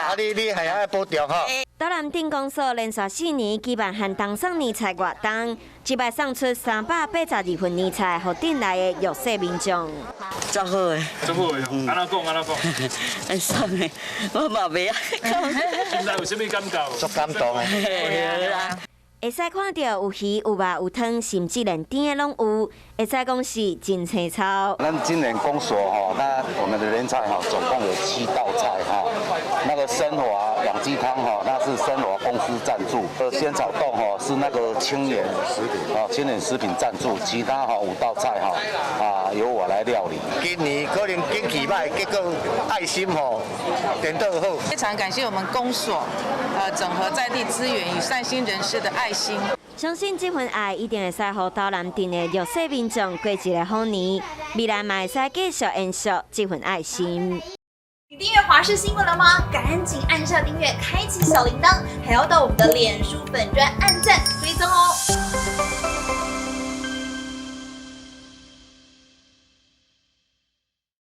啊，你係愛保重吼。斗南鎮公所連續4年舉辦寒冬送年菜活動，這擺送出382份年菜，予鎮內的弱勢民眾。足好的，足好的，按怎講？按怎講？會送的，我嘛袂曉。現在有啥物感覺？足感動的。會使看著有魚有肉有湯，甚至連甜的攏有，會使講是真青草。咱今年公所吼，那我們的年菜吼，總共有七道菜哈。那個參華養雞湯吼，那是參華公司贊助；仙草凍吼是那個青源食品哦，青源食品贊助。其他吼五道菜哈啊由我來料理。今年可能景氣䆀，結果愛心吼顛倒好。非常感謝我們公所，整合在地資源與善心人士的愛心。相信這份愛一定會使予斗南鎮的弱勢民眾過一个好年，未來嘛會使繼續延續這份愛心。你訂閱華視新聞了嗎？趕緊按下訂閱，開啟小鈴鐺，還要到我們的臉書粉專按讚追蹤哦。